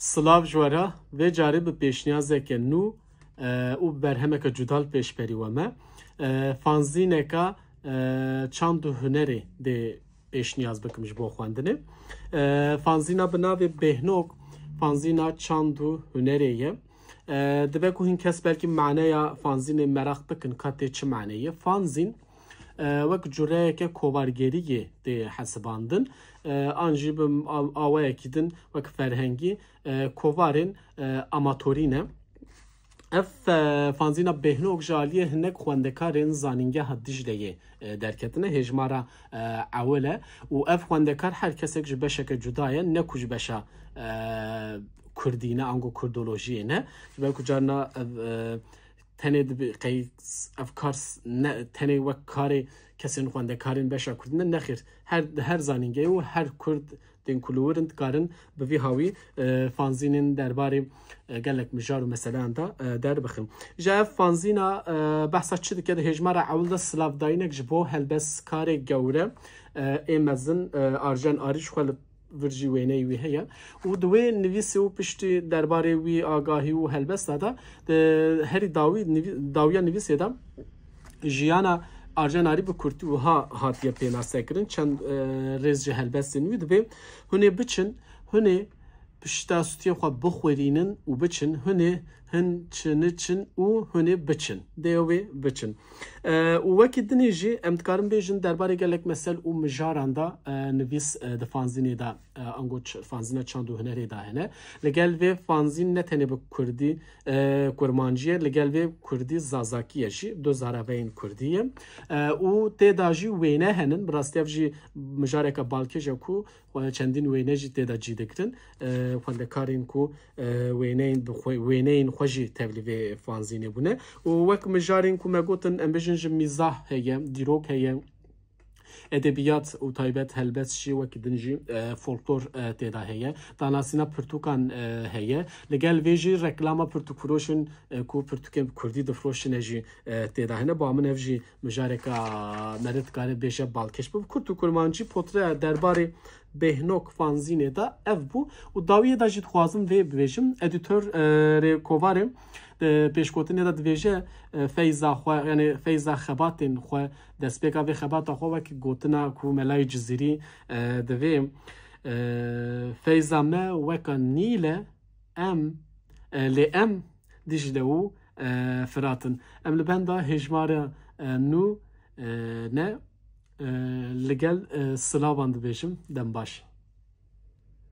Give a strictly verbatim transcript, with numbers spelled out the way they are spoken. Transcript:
Silav ji we re, vê carê bi pêşniyazeke nû, e, û bi berhemeke cuda li pêşberî we me. E, fanzîneka, e, çand û hunerê dê pêşniyaz bikim ji bo xwendinê. E, fanzîna bi navê Bêhnok, fanzîna çand û hunerê ye. E, dibe ku hin kes belkî maneya fanzînê meraq bikin, ka tê çi maneyê. Fanzîn, e, wek cureyeke kovargeriyê tê hesibandin, e, an jî bi a-, awayekî din wek ferhengî, e, kovarên, e, amatorî ne. Ev, e, fanzîna Bêhnok ji aliyê hinek xwendekarên Zanîngeha Dîcleyê, e, derketine. Hêjmara, e, ewil e û ev xwendekar her kesek ji beşeke cuda ye, ne ku ji beşa, e, kurdî ne, ango kurdolojiyê ne. Ji ber ku carna ev, e, tenê dibi-, qey s-, ev kar s-, ne, tenê wek karê kesên xwendekarên beşa kurdî ne, nexêr. Her, her zanîngehê û her kurd tên ku li wir in dikarin bi vî hawî, e, fanzînên derbarê, e, gelek mijar û meseleyan de, e, derbixin. Ji ev fanzîna, e, behsa çi dike? Di hêjmara ewil de silavdayînek ji bo helbestkarê gewre, e, ê mezin, e, Arjen Arî ji xwe li vir jî wêneyê wî heye. Û di wê nivîsê û piştî derbarê wî agahî û helbesta de, di herî dawî nivî-, dawiya nivîsê de jiyana Arjen Arî bi kurtî wiha hatiye pênasekirin. Çend, e, rêz ji helbestên wî dibê: Hûn ê biçin, hûn ê pişta stûyê xwe bixwerînin û biçin, hûn ê hin çiniçin û hûn ê biçin. Dê wê biçin. E, û wekî dinê jî em dikarin bêjin derbarê gelek mesel û mijaran de, e, nivîs, e, di fanzînê de, e, ango ç-, fanzîna çand û hunerê de hene. Li gel vê fanzîn ne tenê bi kurdî, e, kurmancî ye, li gel vê kurdî zazakî ye jî, du zaraveyên kurdî ye. E, û tê de jî wêne henin, bi rastî ev jî mijareke balkêş e ku xwe çendîn wêne jî tê de cî digirin. E, xwendekarên ku, e, wêneyên bi xwe, wêneyên xwe jî tevlî vê fanzînê bûne. Û wek mijarên ku me gotin, em bêjin ji mîzah heye, dîrok heye, edebiyat û taybet helbest jî wekî din jî, e, folklor, e, tê de heye. Danasîna pirtûkan, e, heye. Li gel vê jî reklama pirtûkfiroşên, e, ku pirtûkên bi kurdî difroşine jî, e, tê de hene. Ba min ev jî mijareka meriv dikare bêje balkêş bibe. Kurt û kurmancî portreya derbarê Bêhnok fanzînê de ev bû. Û dawiyê de jî dixwazim vê bibêjim. Edîtor, e, rê kovarê, e, pêşgotinê de dibêje, e, feyza xwe, yani feyza xebatên xwe, destpêka vê xebata xwe wek gotina ku Melayê Cizîrî, e, divê, e, feyza me weka Nîl e, em, e, lê em Dîcle û, e, Firat in. Em li benda hêjmara, e, nû, e, ne, e, li gel, e, silavan dibêjim. Dem baş.